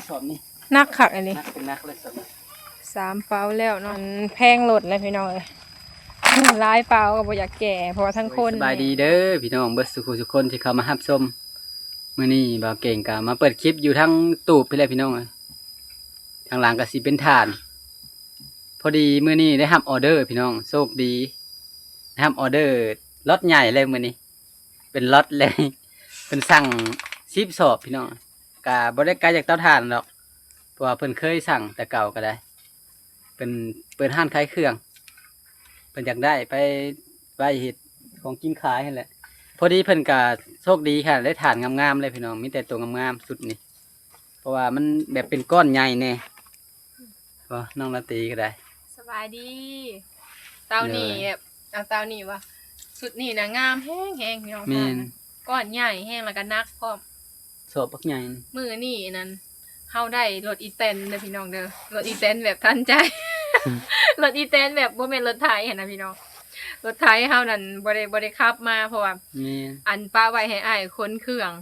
ສອບນີ້ ໜັກຄັກອີ່ຫຼີ ໜັກເປັນໜັກເລີຍສອບນີ້ ສາມເປົາແລ້ວເນາະ ອັນແພງລົດແລ້ວພີ່ນ້ອງເອີຍ ຫຼາຍເປົາກໍບໍ່ຢາກແກ່ ເພາະວ່າທັງຄົນ ສະບາຍດີເດີພີ່ນ້ອງເບິດສູ່ຜູ້ສູ່ຄົນທີ່ເຂົ້າມາຮັບຊົມ ມື້ນີ້ບ່າວເກັ່ງກໍມາເປີດຄລິບຢູ່ທາງຕູບພີ້ແຫຼະພີ່ນ້ອງເອີຍ ທາງຫຼັງກໍຊິເປັນຖ່ານ ພໍດີມື້ນີ້ໄດ້ຮັບອໍເດີພີ່ນ້ອງ ໂຊກດີ ໄດ້ຮັບອໍເດີລັອດໃຫຍ່ເລີຍມື້ນີ້ ເປັນລັອດເລີຍ ເພິ່ນສັ່ງສິບສອບພີ່ນ້ອງ ກະບໍ່ໄດ້ໄກຈາກເຕົາຖ່ານດອກ ເພາະວ່າເພິ່ນເຄີຍສັ່ງແຕ່ເກົ່າກໍໄດ້ ເພິ່ນເປີດຮ້ານຂາຍເຄື່ອງ ເພິ່ນຢາກໄດ້ໄປໄວ້ເຮັດຂອງກິນຂາຍຫັ້ນແຫຼະ ພໍດີເພິ່ນກະໂຊກດີຂະໜາດໄດ້ຖ່ານງາມໆເລີຍພີ່ນ້ອງ ມີແຕ່ໂຕງາມໆຊຸດນີ້ ເພາະວ່າມັນແບບເປັນກ້ອນໃຫຍ່ແດ່ ບໍ່ ນ້ອງລາຕີກໍໄດ້ ສະບາຍດີ ເຕົານີ້ ໂດຍ ແບບ ເອົາເຕົານີ້ວ່າ ຊຸດນີ້ນະງາມແຮງໆ ພີ່ນ້ອງ ແມ່ນ ກ້ອນໃຫຍ່ແຮງ ແລ້ວກໍໜັກພ້ອມ ສອບບັກໃຫຍ່ ມື້ນີ້ນັ້ນ ເຮົາໄດ້ລົດອີແຕນເດີພີ່ນ້ອງເດີ ລົດອີແຕນແບບທັນໃຈ ລົດອີແຕນແບບບໍ່ແມ່ນລົດໄຖຫັ້ນນະພີ່ນ້ອງ ລົດໄຖເຮົານັ້ນບໍ່ໄດ້ ບໍ່ໄດ້ຂັບມາ ເພາະວ່າ ແມ່ນ ອັນປະໄວ້ໃຫ້ອ້າຍຂົນເຄື່ອງ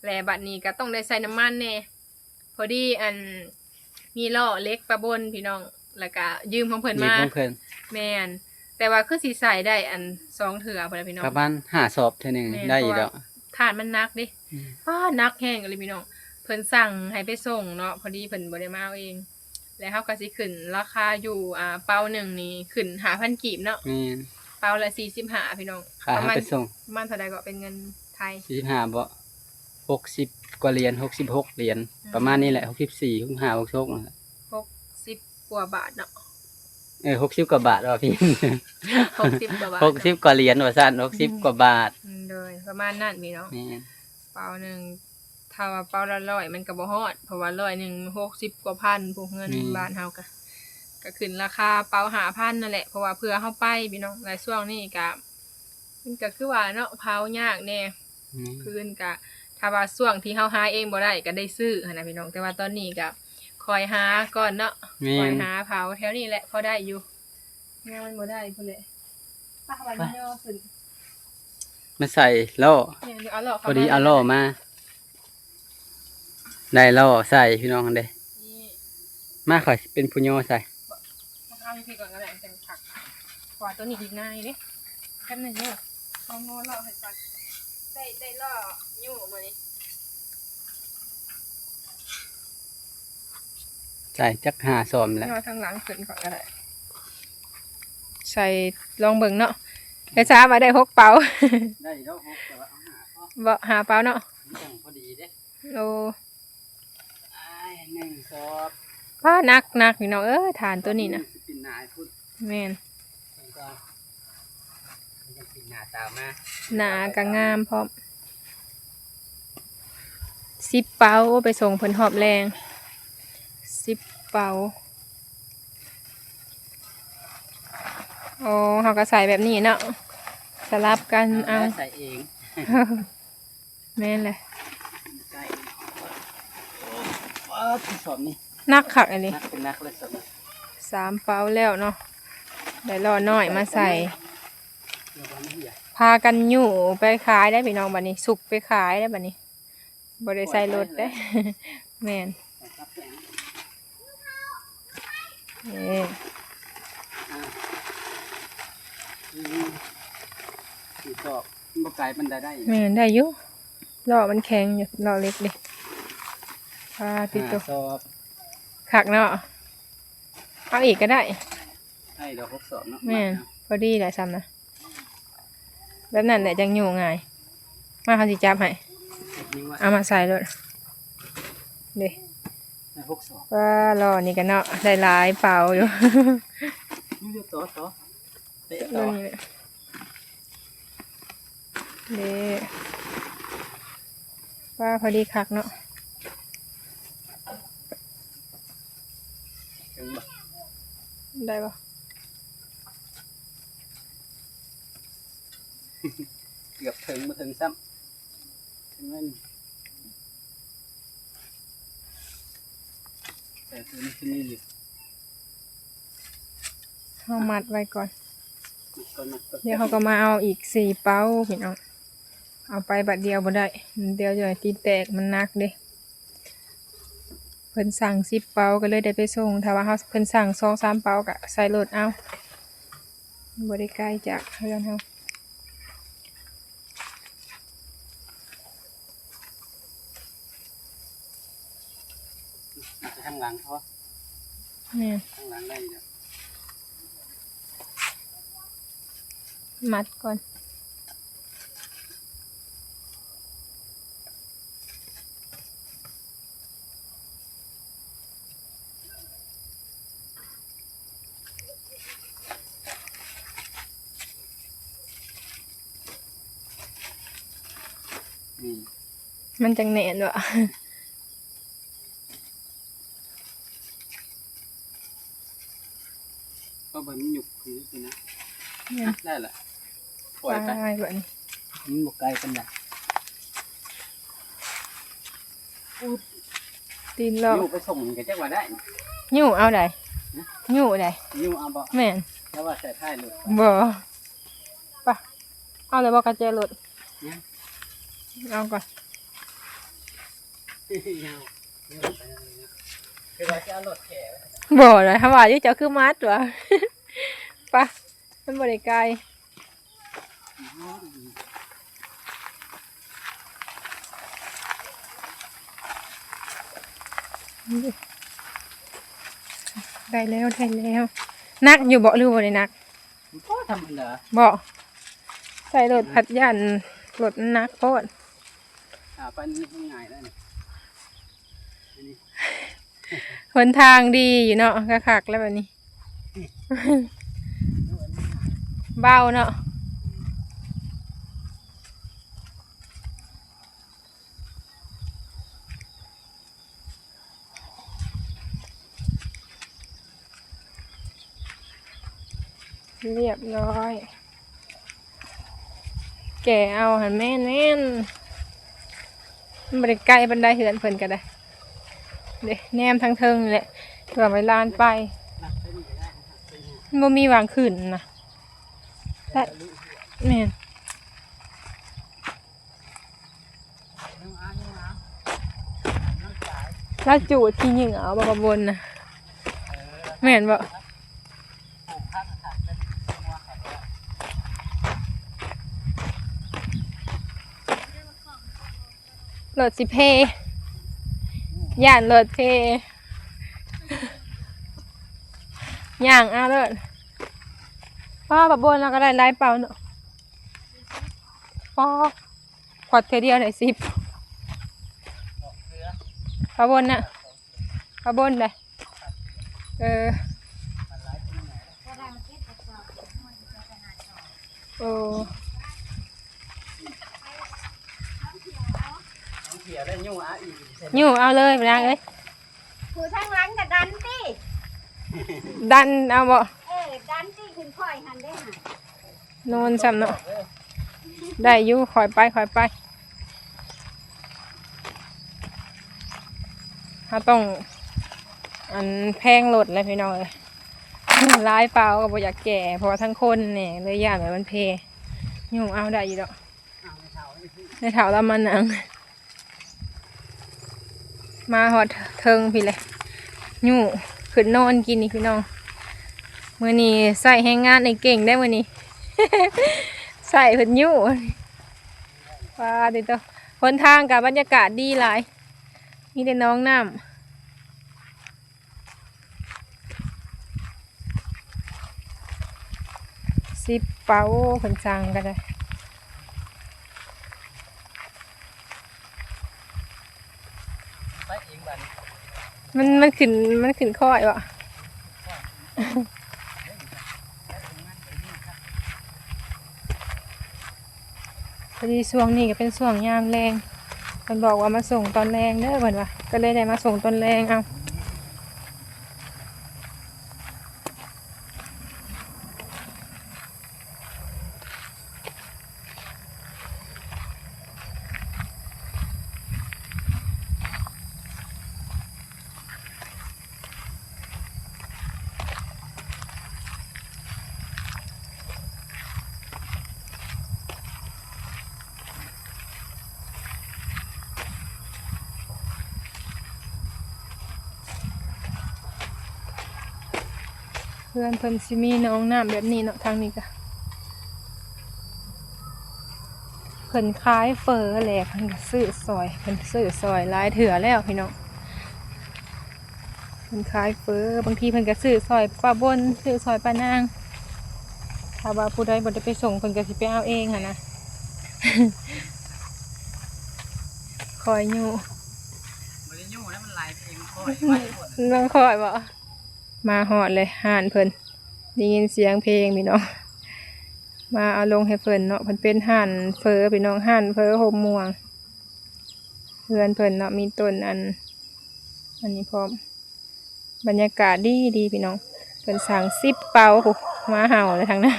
ແລະບັດນີ້ກໍຕ້ອງໄດ້ໃສ່ນ້ຳມັນແດ່ ພໍດີອັນມີລໍ້ເຫຼັກປະບົນພີ່ນ້ອງ ແລ້ວກະຢືມຂອງເພິ່ນມາ ຢືມຂອງເພິ່ນ ແມ່ນ ແຕ່ວ່າຄືຊິໃສ່ໄດ້ອັນສອງເທື່ອພຸ້ນລະພີ່ນ້ອງ ປະມານຫ້າສອບເທື່ອໜຶ່ງ ແມ່ນ ໄດ້ຢູ່ດອກ ເພາະວ່າຖ່ານມັນໜັກເດ້ ອືມ ປ້າ ໜັກແຮງອີ່ຫຼີພີ່ນ້ອງ ເພິ່ນສັ່ງໃຫ້ໄປສົ່ງເນາະ ພໍດີເພິ່ນບໍ່ໄດ້ມາເອົາເອງ ແລ້ວເຮົາກໍຊິຂຶ້ນລາຄາຢູ່ ອ່າ ເປົາໜຶ່ງນີ້ຂຶ້ນຫ້າພັນກີບເນາະ ແມ່ນ ເປົາລະສີ່ສິບຫ້າພີ່ນ້ອງ ຄ່າເຮົາໄປສົ່ງ ປະມານ ປະມານເທົ່າໃດກໍເປັນເງິນໄທ ສີ່ສິບຫ້າບໍ່ ຫົກສິບກວ່າຫຼຽນ ຫົກສິບຫົກຫຼຽນ ອືມ ປະມານນີ້ແຫຼະ ຫົກສິບສີ່ ຫົກສິບຫ້າ ຫົກສິບຫົກນັ້ນແຫຼະ ຫົກສິບກວ່າບາດເນາະ ເອີ ຫົກສິບກວ່າບາດວ່າຜິດ ຫົກສິບກວ່າບາດ ຫົກສິບກວ່າຫຼຽນວ່າຊັ້ນ ຫົກສິບກວ່າບາດ ອືມ ໂດຍ ປະມານນັ້ນພີ່ນ້ອງ ແມ່ນ ເປົາໜຶ່ງ ຖ້າວ່າເປົາລະຮ້ອຍມັນກໍບໍ່ຮອດ ເພາະວ່າຮ້ອຍໜຶ່ງ ຫົກສິບກວ່າພັນ ພວກເງິນ ແມ່ນ ບ້ານເຮົາກໍ ກໍຂຶ້ນລາຄາເປົາຫ້າພັນນັ້ນແຫຼະ ເພາະວ່າເພື່ອເຮົາໄປພີ່ນ້ອງ ແລະຊ່ວງນີ້ກໍ ມັນກໍຄືວ່າເນາະ ເຜົາຍາກແດ່ ອືມ ຟືນກະ ຖ້າວ່າຊ່ວງທີ່ເຮົາຫາເອງບໍ່ໄດ້ກໍໄດ້ຊື້ຫັ້ນນະພີ່ນ້ອງ ແຕ່ວ່າຕອນນີ້ກໍຄອຍຫາກ່ອນເນາະ ແມ່ນ ຄອຍຫາເຜົາແຖວນີ້ແຫຼະ ພໍໄດ້ຢູ່ ແນວມັນບໍ່ໄດ້ພຸ້ນແຫຼະ ປະ ວ່າ ໄປ ຍໍຂຶ້ນ ມາໃສ່ລໍ້ ແມ່ນ ເອົາລໍ້ເຂົ້າ ພໍດີເອົາລໍ້ມາ ໄດ້ລໍ້ໃສ່ພີ່ນ້ອງຫັ້ນເດ້ ນີ້ ມາ ຂ້ອຍເປັນຜູ້ຍໍໃສ່ ບໍ່ ມາເອົາຢູ່ພີ້ກ່ອນກໍໄດ້ ຈັ່ງຄັກ ເພາະວ່າຕົວນີ້ດີດງ່າຍເດ້ ແປັບໜຶ່ງເດີ ເອົາງໍລໍ້ໃຫ້ກ່ອນ ໄດ້ ໄດ້ລໍ້ຍູ້ມື້ນີ້ ໃສ່ຈັກຫ້າຊອມແລ້ວ ຍໍທາງຫຼັງຂຶ້ນກ່ອນກໍໄດ້ ໃສ່ລອງເບິ່ງເນາະ ແຕ່ຊາວ່າໄດ້ຫົກເປົາ ໄດ້ດອກຫົກ ແຕ່ວ່າເອົາຫ້າພໍ ບໍ່ ຫ້າເປົາເນາະ ມັນຈັ່ງພໍດີເດ້ ໂອ້ ອ້າຍ ໜຶ່ງສອບ ວ້າ ໜັກໆ ພີ່ນ້ອງເອີຍ ຖ່ານຕົວນີ້ນະ ມັນຊິເປັນໜ້າພຸ້ນ ແມ່ນ ມັນກໍ ມັນຍັງເປັນໜ້າຕາມາ ໜ້າກໍງາມພ້ອມ ສິບເປົາ ໄປສົ່ງເພິ່ນຮອບແລງ ສິບເປົາ ໂອ້ ເຮົາກໍໃສ່ແບບນີ້ເນາະ ສະຫຼັບກັນເອົາ ແລ້ວໃສ່ເອງ ແມ່ນແຫຼະ ໃສ່ ປາດ ສອບນີ້ ໜັກຄັກອີ່ຫຼີ ໜັກເປັນໜັກເລີຍສອບນີ້ ສາມເປົາແລ້ວເນາະ ໄດ້ລໍ້ນ້ອຍມາໃສ່ ແລ້ວກໍມາເຫຍ ພາກັນຍູ້ໄປຂາຍໄດ້ພີ່ນ້ອງ ບັດນີ້ສຸກໄປຂາຍໄດ້ບັດນີ້ ບໍ່ໄດ້ໃສ່ລົດເດ້ ແມ່ນ ເອີ ອືມ ສີ່ສອບ ມັນບໍ່ໄກປານໃດໄດ້ ແມ່ນ ໄດ້ຢູ່ ລໍ້ມັນແຂງຢູ່ ລໍ້ເຫຼັກເດ້ ປາດ ຕິດໂຕ ຫ້າສອບ ຄັກເນາະ ເອົາອີກກໍໄດ້ ໃຫ້ດອກຫົກສອບເນາະ ແມ່ນ ມັດເນາະ ພໍດີແຫຼະຊ່ຳນະ ແບບນັ້ນແຫຼະຈັ່ງຍູ້ງ່າຍ ມາ ເຮົາຊິຈັບໃຫ້ ເອົາມາໃສ່ໂລດ ເດ້ ໄດ້ຫົກສອບ ວ້າ ລໍ້ນີ້ກໍເນາະ ໄດ້ຫຼາຍເປົາຢູ່ ນີ້ຕໍ່ ຕໍ່ ເຕະຕໍ່ ເບິ່ງນີ້ແຫຼະ ເດ້ ວ້າ ພໍດີຄັກເນາະ ເຖິງບໍ່ ໄດ້ບໍ່ ເກືອບເຖິງ ບໍ່ເຖິງຊ້ຳ ເຖິງແລ້ວນີ້ ແຕ່ຄືມັນຄືນີ້ຢູ່ ເຮົາມັດໄວ້ກ່ອນ ມັດກ່ອນ ມັດກ່ອນ ດຽວເຮົາກໍມາເອົາອີກສີ່ເປົາພີ່ນ້ອງ ເອົາໄປບາດດຽວບໍ່ໄດ້ ດຽວຈະຕີນແຕກ ມັນໜັກເດ້ พิ่ນສັ່ງສິບເປົາ ກໍເລີຍໄດ້ໄປສົ່ງ. ຖ້າວ່າເຮົາ ເພິ່ນສັ່ງສອງສາມເປົາ ກໍໃສ່ລົດເອົາ, ບໍ່ໄດ້ໄກຈາກເຮືອນເຮົາ. ອາດຈະທາງຫຼັງເພາະ ແມ່ນ ທາງຫຼັງໄດ້ຢູ່ແລ້ວ. ມັດກ່ອນ. ອືມ ມັນຈັ່ງແໜ້ນວະ. ເອົາໃບມັນຫຍຸກຄືນີ້ນະ. ແມ່ນ ໄດ້ລະ. ປ່ອຍໄປ ໄປບາດນີ້. ມັນບໍ່ໄກປານໃດ. ອຸບ ຕີນລອກ. ຍູ້ໄປສົ່ງກໍຈັກວ່າໄດ້. ຍູ້ເອົາໃດ? ຫະ? ຍູ້ໃດ? ຍູ້ເອົາບໍ່? ແມ່ນ. ແຕ່ວ່າໃສ່ທ້າຍລົດ. ບໍ່. ປະ ເອົາແລ້ວບໍ່ກະແຈລົດ? ຍັງ. ເອົາກ່ອນ. ຍັງ ຍັງບໍ່ໄປເລີຍເນາະ. ຄືວ່າຈະເອົາລົດແຂໄປ. ບໍ່ໄດ໋ ຫາວ່າຢູ່ ເຈົ້າຄືມັດວະ. ປະ ມັນບໍ່ໄດ້ໄກ. ໄດ້ແລ້ວ ໄດ້ແລ້ວ. ໜັກຢູ່ບໍ່ ຫຼືບໍ່ໄດ້ໜັກ? ກໍທຳມະດາ. ບໍ່ ໃສ່ລົດພັດຢ້ານລົດໜັກໂພດ. ຂາໄປນີ້ງ່າຍແລ້ວນີ້. ຫົນທາງດີຢູ່ເນາະ ຄັກໆ ແລ້ວບາດນີ້ ເບົາເນາະ. ຮຽບຮ້ອຍ. ແກເອົາຫັ້ນແມ່ນໆ ມັນບໍ່ໄດ້ໄກປານໃດ ເຮືອນເພິ່ນກໍໄດ້. ເດ້ ແນມທາງເທິງນີ້ແຫຼະ ເພື່ອໄວ້ລານໄປ. ມັນບໍ່ມີຫວ່າງຂຶ້ນນະ. ແມ່ນ. ລາວຈູດຂີ້ເຫຍື້ອເອົາບໍ່ ປາບົນນະ? ແມ່ນບໍ່? ລົດຊິເພ ຢ້ານລົດເພ ຍ່າງເອົາໂລດ. ປ້າ ປາບົນລາວກໍໄດ້ຫຼາຍເປົາເນາະ. ປ້າ ຂວດເທື່ອດຽວໄດ້ສິບ ປາບົນນະ. ປາບົນເດ້. ເອີ ໂອ້ ຫຍູ້ເອົາອີກ ຫຍູ້ເອົາເລີຍ ນາງເອີຍ. ຜູ້ທາງຫຼັງກໍດັນຕິ ດັນເອົາບໍ່? ເອີ ດັນຕິ ຂຶ້ນຂ້ອຍຫັ້ນເດ້ຫັ້ນ. ນອນຊ້ຳເນາະ. ໄດ້ຢູ່ ຄ່ອຍໄປ ຄ່ອຍໄປ. ເຮົາຕ້ອງ ອັນ ແພງລົດແຫຼະພີ່ນ້ອງເອີຍ. ຫຼາຍເປົາກໍບໍ່ຢາກແກ່ ເພາະວ່າທັງຄົນແດ່ ເລີຍຢ້ານວ່າມັນເພ. ຫຍູ້ເອົາໄດ້ຢູ່ດອກ. ແມ່ເຖົ້າລາວມານັ່ງ. ມາຮອດເທິງພີ້ແຫຼະ ຫຍູ້ຂຶ້ນນອນກິນນີ້ພີ່ນ້ອງ. ມື້ນີ້ໃຊ້ແຮງງານໄອ້ເກັ່ງໄດ໋ມື້ນີ້ ໃຊ້ເພິ່ນຫຍູ້. ປາຕິໂຕ ຫົນທາງກໍບັນຍາກາດດີຫຼາຍ ມີແຕ່ໜອງນ້ຳ. ສິບເປົາ ເພິ່ນສັ່ງກໍໄດ້. ໄປເອງບັດນີ້ ມັນ ມັນຂຶ້ນ ມັນຂຶ້ນຄ້ອຍບໍ່? ພໍດີຊ່ວງນີ້ກໍເປັນຊ່ວງຍາມແລງ ເພິ່ນບອກວ່າມາສົ່ງຕອນແລງເດີ ເພິ່ນວ່າ ກໍເລີຍໄດ້ມາສົ່ງຕອນແລງເອົາ. ເຮືອນເພິ່ນຊິມີໜອງນ້ຳແບບນີ້ເນາະ. ທາງນີ້ກະ ເພິ່ນຂາຍເຝີແຫຼະ ເພິ່ນກະຊື້ຊ່ອຍ ເພິ່ນຊື້ຊ່ອຍຫຼາຍເທື່ອແລ້ວພີ່ນ້ອງ. ເພິ່ນຂາຍເຝີ ບາງທີເພິ່ນກະຊື້ຊ່ອຍປ້າບົນ ຊື້ຊ່ອຍປ້ານາງ. ຖ້າວ່າຜູ້ໃດບໍ່ໄດ້ໄປສົ່ງ ເພິ່ນກະຊິໄປເອົາເອງຫັ້ນນະ. ຄອຍຢູ່ ບໍ່ໄດ້ຢູ່ນະ ມັນຫຼາຍເອງ ມັນຄອຍ ມັນຄອຍບໍ່? ມາຮອດເລີຍຮ້ານເພິ່ນ ໄດ້ຍິນສຽງເພງພີ່ນ້ອງ. ມາເອົາລົງໃຫ້ເພິ່ນເນາະ ເພິ່ນເປັນຮ້ານເຝີພີ່ນ້ອງ ຮ້ານເຝີໂຮມມ່ວງ. ເຮືອນເພິ່ນເນາະ ມີຕົ້ນອັນ ອັນນີ້ພ້ອມ. ບັນຍາກາດດີໆ ພີ່ນ້ອງ ເພິ່ນສັ່ງສິບເປົາ ໂອ້ ໝາເຫົ່າແລ້ວທາງນັ້ນ.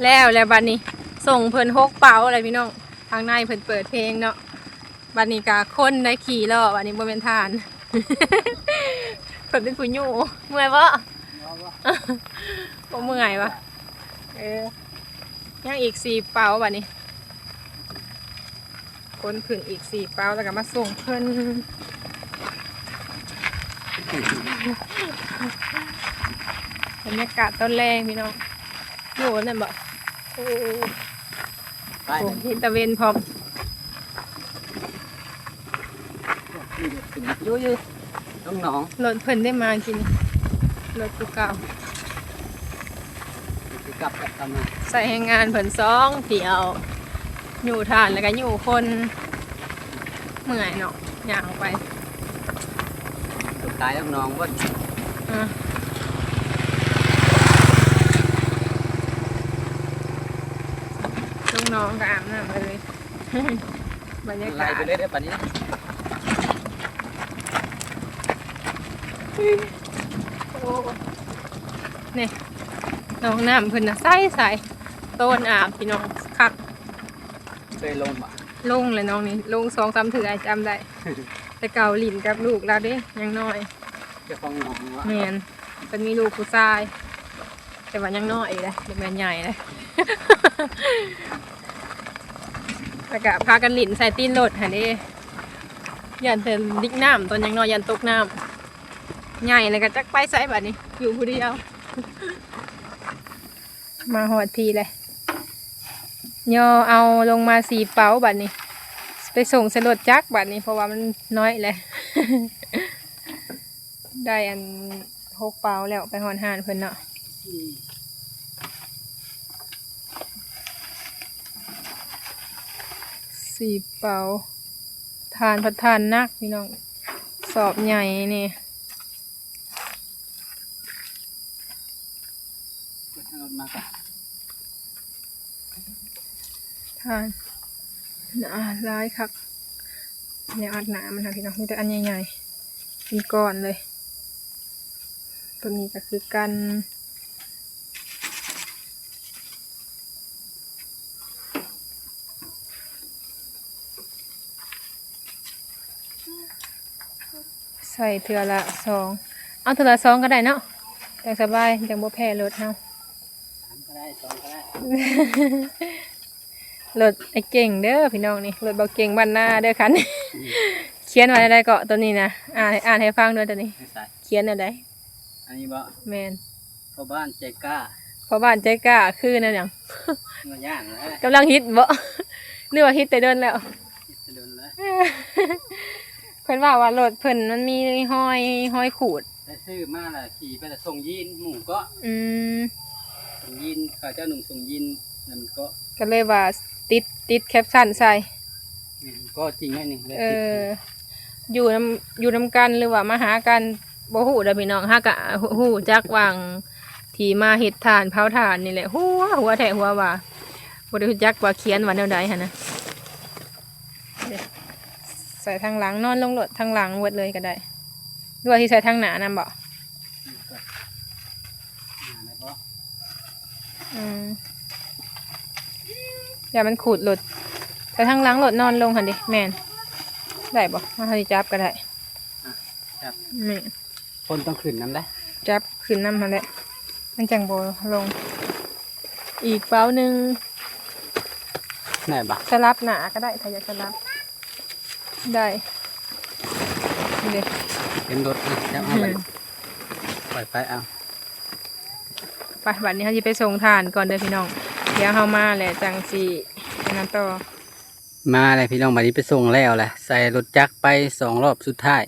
ແລ້ວ ແລ້ວບັດນີ້ ສົ່ງເພິ່ນຫົກເປົາແລ້ວພີ່ນ້ອງ. ທາງໃນເພິ່ນເປີດເພງເນາະ. ບັດນີ້ກະຄົນໄດ້ຂີ່ລໍ້ ບັດນີ້ບໍ່ແມ່ນທ່ານ ເພິ່ນເປັນຜູ້ຍູ້. ເມື່ອຍບໍ່? ບໍ່ເມື່ອຍຫວາ? ເອີ ຍັງອີກສີ່ເປົາບັດນີ້ ຂົນຂຶ້ນອີກສີ່ເປົາ ແລ້ວກະມາສົ່ງເພິ່ນ. ບັນຍາກາດຕອນແລງພີ່ນ້ອງ ຢູ່ນັ້ນບໍ່? ໂອ້ ໄປ ໂອ້ ເຫັນຕາເວັນພ້ອມ. ຢູ່ໆ ລົງໜອງ ລົດເພິ່ນໄດ້ມາກິນ ລົດຄືເກົ່າ ຄືກັບກັບກັນມາ ໃຊ້ແຮງງານເພິ່ນສອງທ່ຽວ ຍູ້ຖ່ານແລ້ວກະຍູ້ຄົນ ເມື່ອຍເນາະ ຍ່າງອອກໄປ ຕົກຕາຍລົງໜອງເບິດ. ອາ ລົງໜອງກະອາບນ້ຳເລີຍ. ບັນຍາກາດ ໄລ່ໄປເລີຍເດີບັດນີ້. ໂອ້ ນີ້ ໜອງນ້ຳເພິ່ນນະໃສໆ ໂຕນອາບພີ່ນ້ອງ ຄັກ. ເຄີຍລົງບໍ່? ລົງແຫຼະນ້ອງນີ້ ລົງສອງສາມເທື່ອ ຈຳໄດ້ ແຕ່ເກົ່າຫຼິ້ນກັບລູກລາວເດ້ ຍັງນ້ອຍ. ເຈົ້າຂອງໜອງວ່າ ແມ່ນ ເພິ່ນມີລູກຜູ້ຊາຍ ແຕ່ວ່າຍັງນ້ອຍເດ້ ບໍ່ແມ່ນໃຫຍ່ເດ້. ແລ້ວກະພາກັນຫຼິ້ນໃສ່ຕີນລົດຫັ້ນເດ້ ຢ້ານແຕ່ດິກນ້ຳ ຕອນຍັງນ້ອຍຢ້ານຕົກນ້ຳ ໃຫຍ່ແລ້ວກະຈັກໄປໃສບັດນີ້ ຢູ່ຜູ້ດຽວ. ມາຮອດພີ້ແລ້ວ ຍໍເອົາລົງມາສີ່ເປົາບັດນີ້ ໄປສົ່ງໃສ່ລົດຈັກບັດນີ້ ເພາະວ່າມັນນ້ອຍແລ້ວ. ໄດ້ອັນຫົກເປົາແລ້ວ ໄປຮອດຮ້ານເພິ່ນເນາະ ສີ່ເປົາ. ຖ່ານພັດຖ່ານໜັກພີ່ນ້ອງ ສອບໃຫຍ່ນີ້. ເປີດທາງລົດມາກ່ອນ ທ່ານ ໜາຫຼາຍຄັກ ແນວອັດໜາມັນຫັ້ນພີ່ນ້ອງ ມີແຕ່ອັນໃຫຍ່ໆ ເປັນກ້ອນເລີຍ. ໂຕນີ້ກະຄືກັນ. ໃສ່ເທື່ອລະສອງ ເອົາເທື່ອລະສອງກະໄດ້ເນາະ ຈັ່ງສະບາຍ ຈັ່ງບໍ່ແພ້ລົດເຮົາ ສາມກະໄດ້ ສອງກະໄດ້. ລົດອ້າຍເກັ່ງເດີພີ່ນ້ອງນີ້ ລົດເບົາເກັ່ງບ້ານນາເດີຄັນ ອືມ ຂຽນວ່າແນວໃດເກາະໂຕນີ້ນະ ອ່ານ ອ່ານໃຫ້ຟັງເດີໂຕນີ້ ຂຽນແນວໃດ? ອັນນີ້ບໍ່? ແມ່ນ ພໍ່ບ້ານໃຈກ້າ ພໍ່ບ້ານໃຈກ້າ ຄືແນວຫຍັງ? ກຳລັງຮິດບໍ່ ຫຼືວ່າຮິດແຕ່ດົນແລ້ວ? ຮິດແຕ່ດົນແລ້ວ. ເພິ່ນເວົ້າວ່າລົດເພິ່ນມັນມີຮອຍ ຮອຍຂູດ ໄປຊື້ມາລະຂີ່ໄປລະສົ່ງຢີນໝູ່ເກາະ. ອືມ ສົ່ງຢີນ ເຂົາເຈົ້ານຸ່ງສົ່ງຢີນນັ້ນເກາະ ກະເລີຍວ່າຕິດ ຕິດແຄບຊັນໃສ່ ແມ່ນ ເກາະຈິງໜ້ອຍໜຶ່ງ. ເອີ ຢູ່ນຳ ຢູ່ນຳກັນ ຫຼືວ່າມາຫາກັນ ບໍ່ຮູ້ເດີພີ່ນ້ອງ ຫາກະຮູ້ຈັກຫວ່າງທີ່ມາເຮັດຖ່ານເຜົາຖ່ານນີ້ແຫຼະ ຫົວ ຫົວແທ້ຫົວວ່າ ບໍ່ໄດ້ຮູ້ຈັກວ່າຂຽນວ່າແນວໃດຫັ້ນນະ. ໃສ່ທາງຫຼັງ ນອນລົງໂລດ ທາງຫຼັງເບິດເລີຍກະໄດ້ ຫຼືວ່າຊິໃສ່ທາງໜ້ານຳບໍ? ອືມ ຢ່າມັນຂູດໂລດ ໃສ່ທາງຫຼັງໂລດ ນອນລົງຫັ້ນເດ. ແມ່ນ ໄດ້ບໍ? ມາ ເຮົາຊິຈັບກະໄດ້ ຈັບ ນີ້ ຄົນຕ້ອງຂຶ້ນນຳໄດ໋ ຈັບຂຶ້ນນຳຫັ້ນແຫຼະ ມັນຈັ່ງບໍ່ລົງ. ອີກເປົາໜຶ່ງ ໄດ້ບໍ່? ສະຫຼັບໜ້າກະໄດ້ ຖ້າຢາກສະຫຼັບ ໄດ້ ນີ້ເດ ເຫັນລົດນະ ຈັບເອົາໄປ ອືມ ປ່ອຍໄປເອົາ. ໄປ ບັດນີ້ເຮົາຊິໄປສົ່ງຖ່ານກ່ອນເດີພີ່ນ້ອງ ດຽວເຮົາມາແລ້ວຈັ່ງຊິອັນນັ້ນຕໍ່. ມາແລ້ວພີ່ນ້ອງ ບັດນີ້ໄປສົ່ງແລ້ວແຫຼະ ໃສ່ລົດຈັກໄປສອງລອບສຸດທ້າຍ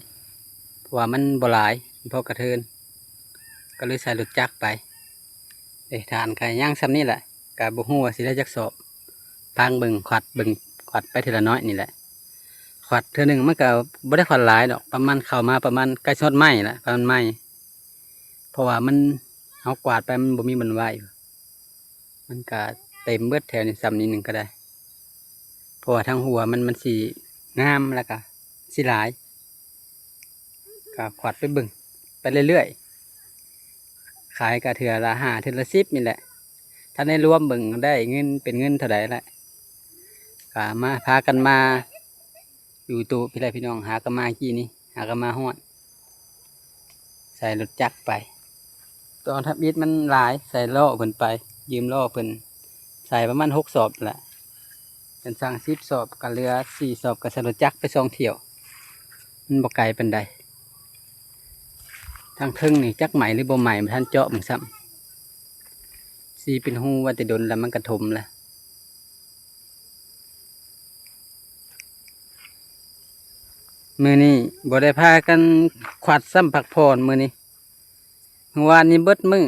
ເພາະວ່າມັນບໍ່ຫຼາຍ ພໍກະເທີນ ກໍເລີຍໃສ່ລົດຈັກໄປ. ເດ້ ຖ່ານກໍຍັງສ່ຳນີ້ແຫຼະ ກໍບໍ່ຮູ້ວ່າຊິໄດ້ຈັກສອບ ພັງເບິ່ງ ຂວັດເບິ່ງ ຂວັດໄປເທື່ອລະໜ້ອຍນີ້ແຫຼະ. ຂວັດເທື່ອໜຶ່ງມັນກໍບໍ່ໄດ້ຂວັດຫຼາຍດອກ ປະມານເຂົ້າມາປະມານໃກ້ຊິຮອດໄມ້ແຫຼະ ປະມານໄມ້ ເພາະວ່າມັນ ເຮົາກວາດໄປມັນບໍ່ມີບ່ອນໄວ້ ມັນກະເຕັມເບິດແຖວນີ້ ສ່ຳນີ້ໜຶ່ງກໍໄດ້ ເພາະວ່າທາງຫົວມັນ ມັນຊິງາມ ແລ້ວກະຊິຫຼາຍ ກະຂວັດໄປເບິ່ງໄປເລື້ອຍໆ ຂາຍກະເທື່ອລະຫ້າ ເທື່ອລະສິບນີ້ແຫຼະ. ຖ້າໄດ້ລວມເບິ່ງໄດ້ເງິນ ເປັນເງິນເທົ່າໃດລະ ກະມາ ພາກັນມາ ຢູ່ໂຕະພີ້ແຫຼະພີ່ນ້ອງ ຫາກໍມາກີ້ນີ້ ຫາກໍມາຮອດ ໃສ່ລົດຈັກໄປ. ຕອນທຳອິດມັນຫຼາຍ ໃສ່ລໍ້ເພິ່ນໄປ ຢືມລໍ້ເພິ່ນ ໃສ່ປະມານຫົກສອບແຫຼະ ເພິ່ນສັ່ງສິບສອບ ກໍເຫຼືອສີ່ສອບ ກໍໃສ່ລົດຈັກໄປສອງຖ້ຽວ ມັນບໍ່ໄກປານໃດ. ທາງເທິງນີ້ຈັກໄໝຫຼືບໍ່ໄໝ ບໍ່ທັນເຈາະເບິ່ງຊ້ຳ ສີເປັນຮູໄວ້ແຕ່ດົນແລ້ວ ມັນກະຖົມແລ້ວ. ມື້ນີ້ບໍ່ໄດ້ພາກັນຂວັດຊ້ຳ ພັກຜ່ອນມື້ນີ້ ມື້ວານນີ້ເບິດມື້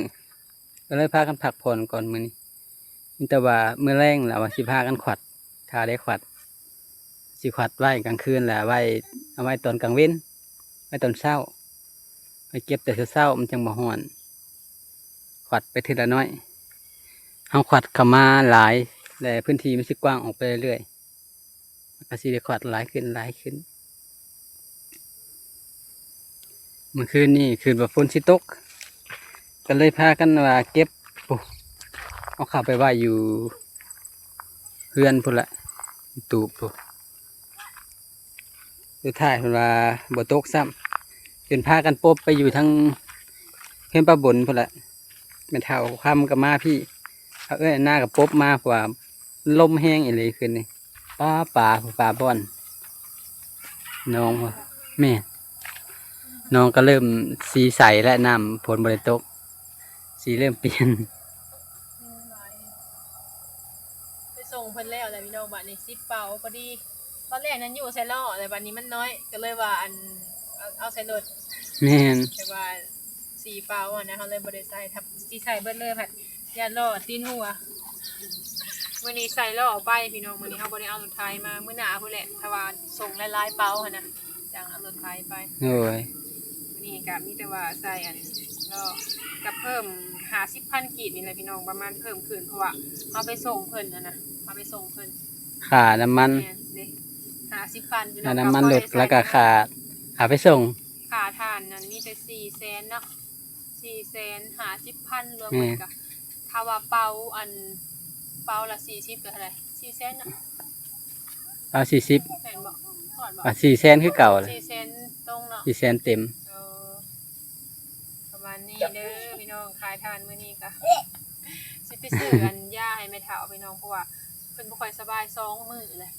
ກໍເລີຍພາກັນພັກຜ່ອນກ່ອນມື້ນີ້. ມີແຕ່ວ່າມື້ແລງລະວ່າຊິພາກັນຂວັດ ຖ້າໄດ້ຂວັດ ຊິຂວັດໄວ້ກາງຄືນ ແລ້ວໄວ້ ເອົາໄວ້ຕອນກາງເວັນ ໄວ້ຕອນເຊົ້າ ໄວ້ເກັບແຕ່ເຊົ້າໆ ມັນຈັ່ງບໍ່ຮ້ອນ ຂວັດໄປເທື່ອລະໜ້ອຍ. ເຮົາຂວັດເຂົ້າມາຫຼາຍ ແລະ ພື້ນທີ່ມັນຊິກວ້າງອອກໄປເລື້ອຍໆ ມັນກໍຊິໄດ້ຂວັດຫຼາຍຂຶ້ນ ຫຼາຍຂຶ້ນ. ມື້ຄືນນີ້ຄິດວ່າຝົນຊິຕົກ ກໍເລີຍພາກັນວ່າເກັບ ໂອ້ ເອົາເຂົ້າໄປໄວ້ຢູ່ເຮືອນພຸ້ນລະ ຢູ່ຕູບພຸ້ນ. ສຸດທ້າຍເພິ່ນວ່າບໍ່ຕົກຊ້ຳ ຈົນພາກັນປົບໄປຢູ່ທາງເຮືອນປ້າບົນພຸ້ນລະ. ແມ່ເຖົ້າຄຳກໍມາພີ້ ເອົາເອື້ອຍນາກໍປົບມາ ເພາະວ່າລົມແຮງອີ່ຫຼີຄືນນີ້. ປາ ປາ ປາບ່ອນ ໜອງ ແມ່ນ ໜອງກໍເລີ່ມສີໃສແລ້ວ ນ້ຳຝົນບໍ່ໄດ້ຕົກ ສີເລີ່ມປ່ຽນ. ໄປສົ່ງເພິ່ນແລ້ວແຫຼະພີ່ນ້ອງ ບາດນີ້ສິບເປົາພໍດີ. ຕອນແລກນັ້ນຢູ່ໃສ່ລໍ້ ແຕ່ບາດນີ້ມັນນ້ອຍ ກໍເລີຍວ່າ ອັນ ເອົາ ເອົາໃສ່ລົດ ແມ່ນ ແຕ່ວ່າສີ່ເປົາຫັ້ນນະ ເຮົາເລີຍບໍ່ໄດ້ໃສ່ ຖ້າຊິໃສ່ເບິດເລີຍພັດຢ້ານລໍ້ຕີນຫົວ. ມື້ນີ້ໃສ່ລໍ້ໄປພີ່ນ້ອງ ມື້ນີ້ເຮົາບໍ່ໄດ້ເອົາລົດໄຖມາ ມື້ໜ້າພຸ້ນແຫຼະ ຖ້າວ່າສົ່ງຫຼາຍໆເປົາຫັ້ນນະ ຈັ່ງເອົາລົດໄຖໄປ. ໂດຍ ມື້ນີ້ກໍມີແຕ່ວ່າໃສ່ອັນລໍ້ ກໍເພີ່ມຫ້າສິບພັນກີບນີ້ແຫຼະພີ່ນ້ອງ ປະມານເພີ່ມຂຶ້ນ ເພາະວ່າເຮົາໄປສົ່ງເພິ່ນຫັ້ນນະ ເຮົາໄປສົ່ງເພິ່ນ ຄ່ານ້ຳມັນ ແມ່ນເດ້ ຫ້າສິບພັນພີ່ນ້ອງ ຄ່ານ້ຳມັນລົດ ແລ້ວກໍຄ່າ ຄ່າໄປສົ່ງ ຄ່າຖ່ານນັ້ນມີແຕ່ສີ່ແສນເນາະ ສີ່ແສນຫ້າສິບພັນ ລວມເບິດ ແມ່ນ ກໍ ຖ້າວ່າເປົາ ອັນ ເປົາລະສີ່ສິບ ກໍເທົ່າໃດ ສີ່ແສນເນາະ ເອົາສີ່ສິບ ແມ່ນບໍ່ ຮອດບໍ່ ອ່ະ ສີ່ແສນຄືເກົ່າແຫຼະ ສີ່ແສນຕົງເນາະ ສີ່ແສນເຕັມ. ເອີ ປະມານນີ້ເດີພີ່ນ້ອງ ຂາຍຖ່ານມື້ນີ້ກະ ຊິໄປຊື້ອັນຢາໃຫ້ແມ່ເຖົ້າພີ່ນ້ອງ ເພາະວ່າເພິ່ນບໍ່ຄ່ອຍສະບາຍສອງມື້ແຫຼະ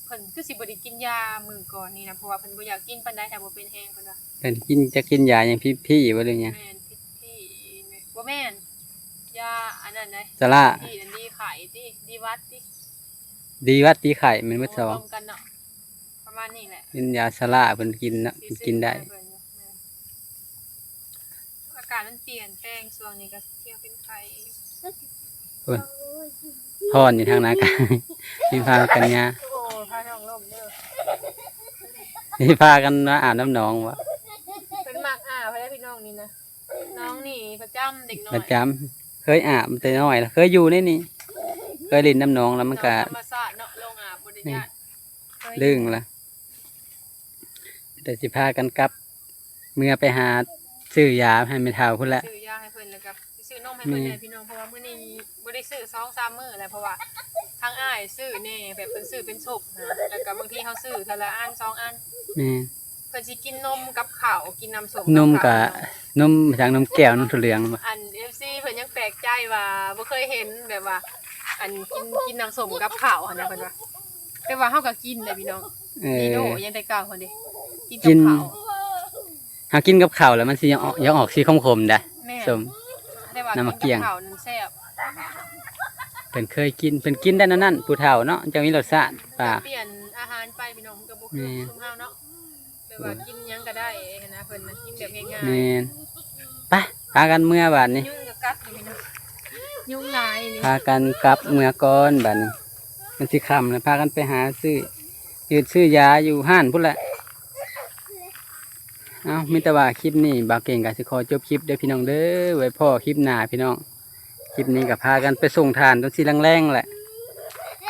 ເພິ່ນຄືຊິບໍ່ໄດ້ກິນຢາມື້ກ່ອນນີ້ນະ ເພາະວ່າເພິ່ນບໍ່ຢາກກິນປານໃດ ຖ້າບໍ່ເປັນແຮງເພິ່ນວ່າ. ເພິ່ນກິນ ຈັກກິນຢາຫຍັງ ພິດຜີບໍ່ ຫຼືຫຍັງ? ແມ່ນ ພິດຜີ ບໍ່ແມ່ນ ຢາອັນນັ້ນໃດ ຊາລາ ພິດຜີອັນດີໄຂ້ຕິ ດີຫວັດຕິ ດີຫວັດດີໄຂ້ ແມ່ນໝົດສອງ ລວມກັນເນາະ ປະມານນີ້ແຫຼະ ເປັນຢາຊາລາເພິ່ນກິນເນາະ ເພິ່ນກິນໄດ້ ອາກາດມັນປ່ຽນແປງ ຊ່ວງນີ້ກໍທ່ຽວເປັນໄຂ້ ພຸ້ນ ຮ້ອນຢູ່ທາງໜ້າກາງ ມີພາກັນຍາ ໂອ້ ພານ້ອງລົມເດີ ມີພາກັນມາອາບນ້ຳໜອງບໍ່? ເພິ່ນມັກອາບໃດພີ່ນ້ອງນີ້ນະ ນ້ອງນີ້ປະຈຳ ເດັກນ້ອຍປະຈຳ ເຄີຍອາບແຕ່ນ້ອຍລະ ເຄີຍຢູ່ໃນນີ້ ເຄີຍຫຼິ້ນນ້ຳໜອງລະ ມັນກະ ນ້ອງທຳມະຊາດເນາະ ລົງອາບບໍ່ໄດ້ ແມ່ນ ຢ້ານ ເຄີຍ ລຶ້ງລະ ແຕ່ຊິພາກັນກັບ ເມືອໄປຫາຊື້ຢາໃຫ້ແມ່ເຖົ້າພຸ້ນແຫຼະ ຊື້ຢາໃຫ້ເພິ່ນ ແລ້ວກໍຊື້ນົມໃຫ້ເພິ່ນ ແມ່ນ ແດ່ພີ່ນ້ອງ ເພາະວ່າມື້ນີ້ບໍ່ໄດ້ຊື້ສອງສາມມື້ແລ້ວ ເພາະວ່າທາງອ້າຍຊື້ແດ່ ແບບເພິ່ນຊື້ເປັນສົບນະ ແລ້ວກໍບາງທີເຮົາຊື້ເທື່ອລະອັນສອງອັນ ແມ່ນ ເພິ່ນຊິກິນນົມກັບເຂົ້າ ກິນນ້ຳສົ້ມ ນົມ ກັບເຂົ້າ ກະ ນົມຫຍັງ ນົມແກ້ວ ນົມຖົ່ວເຫຼືອງ ອັນ ເອັຟຊີ ເພິ່ນຍັງແປກໃຈວ່າບໍ່ເຄີຍເຫັນແບບວ່າ ອັນ ກິນ ກິນນ້ຳສົ້ມກັບເຂົ້າຫັ້ນນະ ເພິ່ນວ່າ ແຕ່ວ່າເຮົາກໍກິນເດ້ພີ່ນ້ອງ ເອີ ດີໂດຍັງແຕ່ເກົ່າຫັ້ນເດ້ ກິນກັບເຂົ້າ ກິນ ຫາກິນກັບເຂົ້າແລ້ວມັນຊິຍັງອອກ ຍັງອອກສີຂົມໆໄດ໋ ແມ່ນ ສົ້ມ ແຕ່ວ່າ ນ້ຳໝາກກ້ຽງ ເຂົ້ານັ້ນແຊບ ເພິ່ນເຄີຍກິນ ເພິ່ນກິນໄດ້ແນວນັ້ນ ຜູ້ເຖົ້າເນາະ ຈັ່ງມີລົດຊາດປາ ປ່ຽນອາຫານໄປພີ່ນ້ອງ ມັນກໍບໍ່ຄື ແມ່ນ ຊຸມເຮົາເນາະ ແບບວ່າກິນຫຍັງກໍໄດ້ຫັ້ນນະ ເພິ່ນນະກິນແບບງ່າຍໆ ແມ່ນ ໄປ ພາກັນເມືອບາດນີ້ ຍຸງກໍກັດຢູ່ພີ່ນ້ອງ ຍຸງຫຼາຍນີ້ ພາກັນກັບເມືອກ່ອນບາດນີ້ ມັນຊິຄ່ຳແລ້ວ ພາກັນໄປຫາຊື້ ຢືດຊື້ຢາຢູ່ຮ້ານພຸ້ນແຫຼະ. ເອົ້າ ມີແຕ່ວ່າຄລິບນີ້ບ່າວເກັ່ງກໍຊິຂໍຈົບຄລິບເດີພີ່ນ້ອງເດີ ໄວ້ພໍ້ຄລິບໜ້າພີ່ນ້ອງ ຄລິບນີ້ກໍພາກັນໄປສົ່ງທ່ານຕອນຊິແລງໆແຫຼະ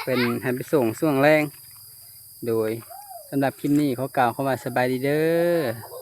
ເພິ່ນໃຫ້ໄປສົ່ງຊ່ວງແລງ ໂດຍ ສຳລັບຄລິບນີ້ຂໍກ່າວຄຳວ່າສະບາຍດີເດີ.